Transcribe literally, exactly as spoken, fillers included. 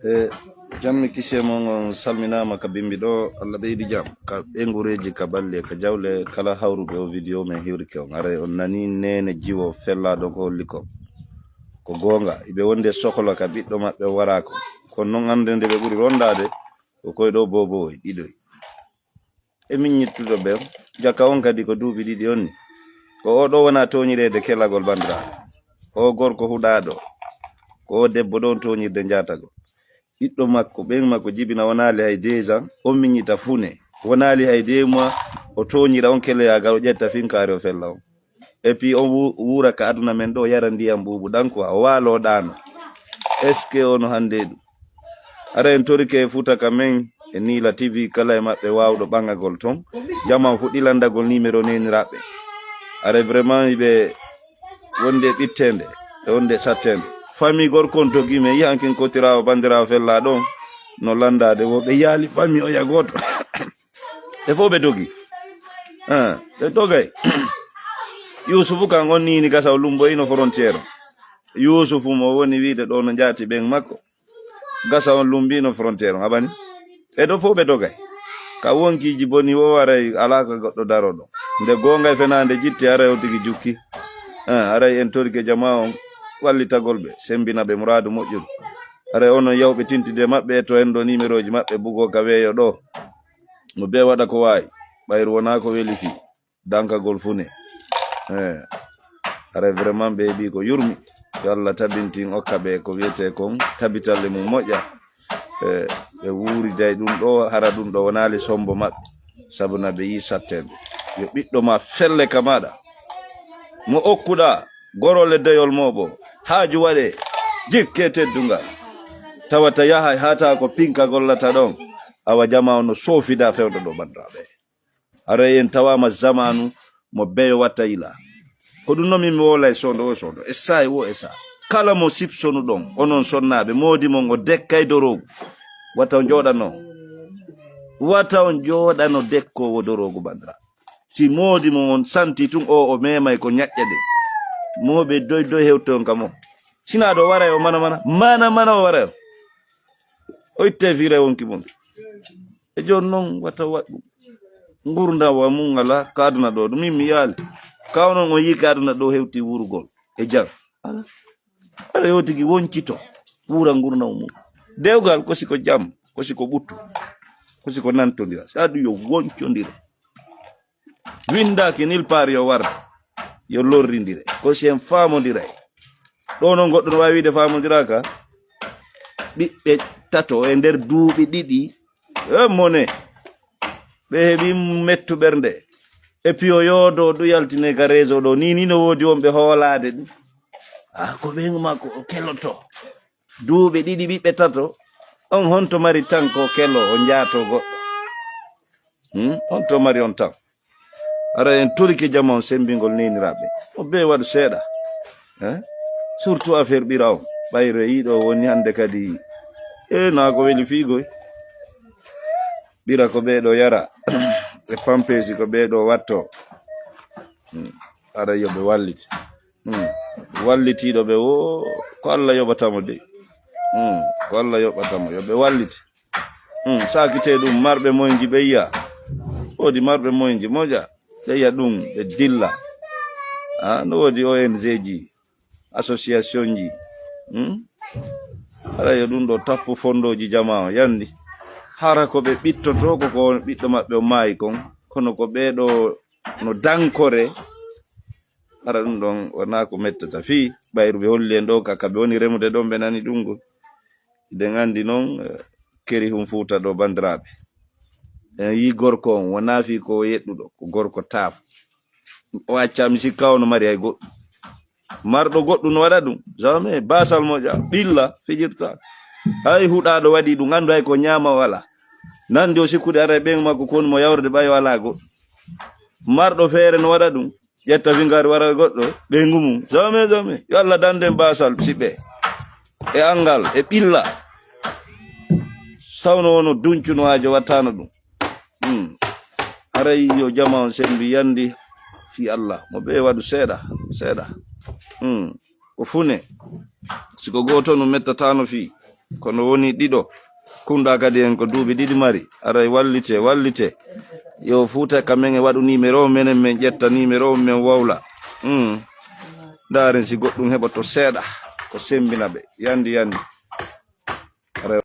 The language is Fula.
E jammi kisi e mon, on salminaama ka bimbi ɗo. Allah ɓeydi jam ka ɓe ngureeji, ka balli e ka jawle. Kala hawruɓe o video men hiwrike on. Aray on nani nene jiwo fellaaɗo ko holli ko. Ko goonga, iɓe wonde sohla ka ɓiɗɗo maɓɓe waraako. Kono non annde nde ɓe ɓuri rondaade, ko koy ɗo bobo e ɗiɗoy. E min ñittuɗo ɓe, jaka on kadi ko duuɓi ɗiɗi on ni. Ko o ɗo wona tooñireede kelagol banndiraaɓe. O gorko huɗaaɗo, ko o debbo ɗon tooñirde njaatagol. Ɓiɗɗo makko, ɓen makko jibina wonaali hay deux ans, on miñita fune. Wonaali hay deux mois, o tooñira on keleyagal, o ƴetta finkaari o fella on. Et puis on wu-, wuura ka aduna men ɗo, yara ndiyam ɓuuɓu ɗan quoi, o waalo ɗaano. Est-ce que ono hannde ɗum? Ara en torike e Fuuta ka men, e Niila T V, kala e maɓɓe waawɗo ɓangagol ton. Jama on fuɗɗi landagol numéro neniraɓɓe. Ara vraiment iɓe wonde ɓitteende, e wonde satteende. Famille gorko on dogi men, yi'an kin kotiraawo banndiraawo fellaaɗo on, no landaade wo ɓe yaali famille oya gooto. Ɓe fof ɓe dogi. Ah, ɓe dogay. Yuusufu kan on niini gasa o lumboyino frontière. Yuusufu mo woni wiide ɗo no njaati ɓen makko. Gasa on lumbino frontière on, aɓani? E ɗo fof ɓe dogay. Ka wonkiiji boni wo aray alaa ka goɗɗo daroɗo. Nde goonga e fenaande jitti aray o tigi jukki. Ah, aray en torike jama on wallitagol ɓe, sembina ɓe muraadu moƴƴudu. Aray onon yawɓe tintinde maɓɓe, to en ɗo numéroji maɓɓe bugo ka weeyo ɗo. Mo bee waɗa ko waawi, ɓayru wonaa ko weli fii. Dankagol fune. Eh. Haray vraiment ɓe heɓi ko yurmi. Yo Allah tabintin okka ɓe ko wiyetee kon tabitalle mum moƴƴa. Eh, ɓe wuuriday ɗum ɗo, hara ɗum ɗo wonaali sombo maɓɓe. Sabu na ɓe yii satteende. Yo ɓiɗɗo ma felle ka maɗa. Mo okkuɗa gorole deyol mo bo. Haaju waɗe jikke teddungal. Tawata yahay hata ko pinka gollata ɗon. Awa jama on no soofida fewndo ɗo banndiraaɓe. Aray en tawaama zamaanu mo beyo watta yila. Ko ɗum noon min mi woola e sondo o sondo. E saa e wo e saa. Kala mo sipsonuɗon, onon sonnaaɓe, moodi mon o dekkay doroogu. Wata on jooɗano. Wata on jooɗano dekkoowo doroogu banndiraaɓe. Si moodi mon on santi tun o, o meemay ko ñaƴƴa de. Mo ɓe doy doy hewto on ka mo. Sinaa ɗo waray o mana mana. Mana mana o waray o. O itte fiire wonki mon. E jooni noon wata waɗ ɗum. Ngurndan wa mum alaa ka aduna ɗo. Ɗum min mi yaali. Ka onon on yii ka aduna ɗo hewti wurugol e jam. Alaa. Aɗa yo tigi woncito. Wura ngurndan mum. Dewgal ko si ko jam, ko si ko ɓuttu, ko si ko nantondira. Sa ɗum yo woncondire. Windaaki nil paar yo warde. Yo lorrindire. Ko si en faamondiray. Ɗo noon goɗɗo no waawi wiide faamondiraaka. Ɓiɓɓe tato e nder duuɓi ɗiɗi. E mone. Ɓe heɓi mettu ɓernde. E piyo yoodo ɗum yaltine ka réseau ɗo. Ni, ni no woodi wonɓe hoolaade ɗum. Ah, ko ɓe makko o keloto. Duuɓi ɗiɗi ɓiɓɓe tato. On honto mari tan ko kelo o njaato goɗɗo. Hmm? Honto mari on tan? Ara en torike jama on sembingol neniraaɓe. O bee waɗu seeɗa. Eh? Surtout affaire ɓira on. Ɓayre yiɗo woni hannde kadi. E naa ko weli fiigoy. Ɓira ko ɓee ɗo yara. E pampesi ko ɓee ɗo watto. Hmm. Ara yo ɓe wallite. Hmm. Wallitiiɗo ɓe wo ko Allah yoɓata mo de. Hmm. Ko Allah yoɓata mo. Yo ɓe wallite. Hmm. Saakitee ɗum marɓe moyji ɓe yiya. Woodi marɓe moyji moƴa. Ɓe yiya ɗum ɓe dilla. Ah, no woodi O N G ji, association ji. Hmm? Hara yo ɗum ɗo tappu fondooji jama o yandi. Hara ko ɓe ɓittoto ko ko ɓiɗɗo maɓɓe o maayi kon. Kono ko ɓee ɗo no dankore. Hara ɗum ɗon wonaa ko mettata fii, ɓayru ɓe holli en ɗo ka, ka ɓe woni remude ɗon, ɓe nani ɗum ngol. Eɗen anndi noon, eh, keri hum Fuuta ɗo, banndiraaɓe. En yii gorko on, wonaa fii ko o yeɗɗuɗo, ko gorko taafo. O accaa mi sikka o no mari hay goɗɗum. Marɗo goɗɗum no waɗa ɗum. Jamais. Baasal moƴa, ɓilla, fijirta. Hay huɗaaɗo waɗi ɗum, anndu hay ko ñaama o alaa. Nanndi o sikkude ara e ɓeyngu makko ko woni mo yawrude ɓay o alaa goɗɗum. Marɗo feere no waɗa ɗum. Ƴetta fingaari wara e goɗɗo, ɓeyngu mum. Jamais, jamais. Yo Allah danden baasal siɓɓe. E anngal, e ɓilla. Sawno wono duncuno haajo wattano ɗum. Hmm. Haray yo jama on sembi yandi fii Allah. Mo ɓe waɗu seeɗa, seeɗa. Hmm. Ko fune. Si ko gooto no mettatano fii. Kono woni ɗiɗo. Kunda kadi en ko duuɓi ɗiɗi mari. Aray wallite, wallite. Yo Fuuta ka men e waɗu numéro menen, men ƴetta numéro men wowla. Hmm. Ndaaren si goɗɗum heɓoto seeɗa. Ko sembina ɓe. Yandi, yandi. Aray